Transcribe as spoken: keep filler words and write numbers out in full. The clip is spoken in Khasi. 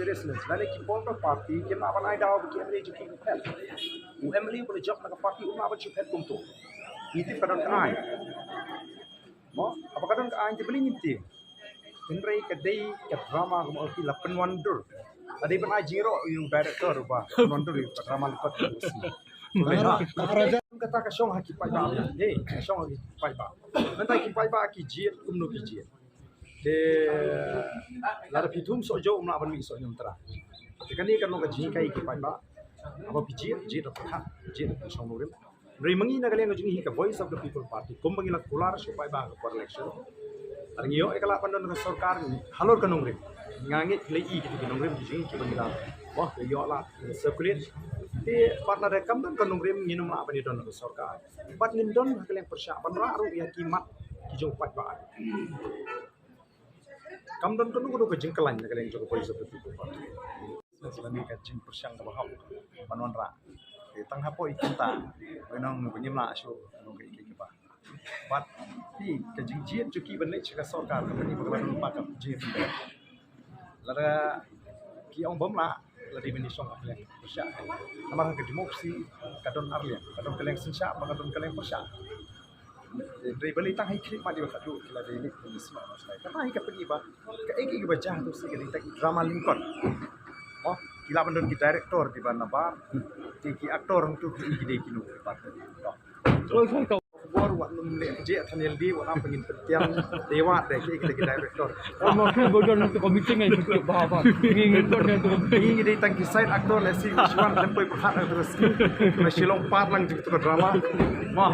Seriousness, lane ki political party kim lah ban ai daw ba ki M L A jong ki phet. U M L A ba la jop na ka party um lah ban shu phet kumto. Ngi tip ka don ka aiñ. Mo, haba ka don ka aiñ te balei ngim tieng? Hynrei ka dei ka drama, ka mut ki la pynwandur. Ka dei ban ai jingïaroh ïa u director ba pynwandur ïa ka drama lyngkot ka si. Kata ka shong ha ki paidbah. Hey, ka shong ha ki paidbah. Mynta ki paidbah ki jied kumno ki jied. Te lada phi thum soh jew, ym lah ban mih soh hynñiewtrep. Te kane kan long ka jinghikai ïa ki paidbah. Haba phi jied, jied da pyrkhat, jied da pyrshang nongrim. Hynrei ma ngi na ka liang ka jong ngi hi ka Voice of the People Party, kumba ngi la kular sha u paidbah ha ka por election, lada ngi ïoh ïa ka lah ban don ka sorkar halor ka nongrim, nga ngeit la i kito ki nongrim ki jong ngi kiba ngi la, wah, ïoh lah circulate. Te pat lada kam don ka nongrim ngin ym lah ban ïa don ka sorkar. Pat ngin don ha ka liang pyrshah ban rah ruh ïa ki mat ki jong u paidbah. Kam don kano kano ka jingkylla na ka liang jong ka Voice of the People Party. Lane ka jingpyrshang kaba hok ban wanrah. Te tang hapoh i kynta, ba nang ba ngim lah shuh nong ka i kaba. Bad hi ka jingjied jong ki ban leit sha ka sorkar, ka pyni ba ka la don ba ka jingjied. Lada ki ong bym lah, lada ban ïashong ha ka liang pyrshah. Namar ha ka democracy ka don ar liang, ka don ka liang synshar bad ka don ka liang pyrshah. Hynrei balei tang ha i khlieh mat iba khadduh ki la dei leit ban ïasnoh noh sha lai. Kata hi ka pyni ba kaei kaei kaba jia ha tu shi ka dei tang i drama lyngkot. Mo, ki lah ban don ki director kiba nabar, ki, ki actor hangtu ki, ki dei kino ki part. Khubor wat nym leh kjeh than ïalade, wat lam pangin pyntiang, dei wat dei ki, ki dei ki director. Mo, ki ba don tu committee ngai ki ba ba. Ngi ngi don tu committee. Ngi dei tang ki side actor, lehse ki shuwa lem poi pyrkhat actor. Lehse long part lang jong tu ka drama. Mo.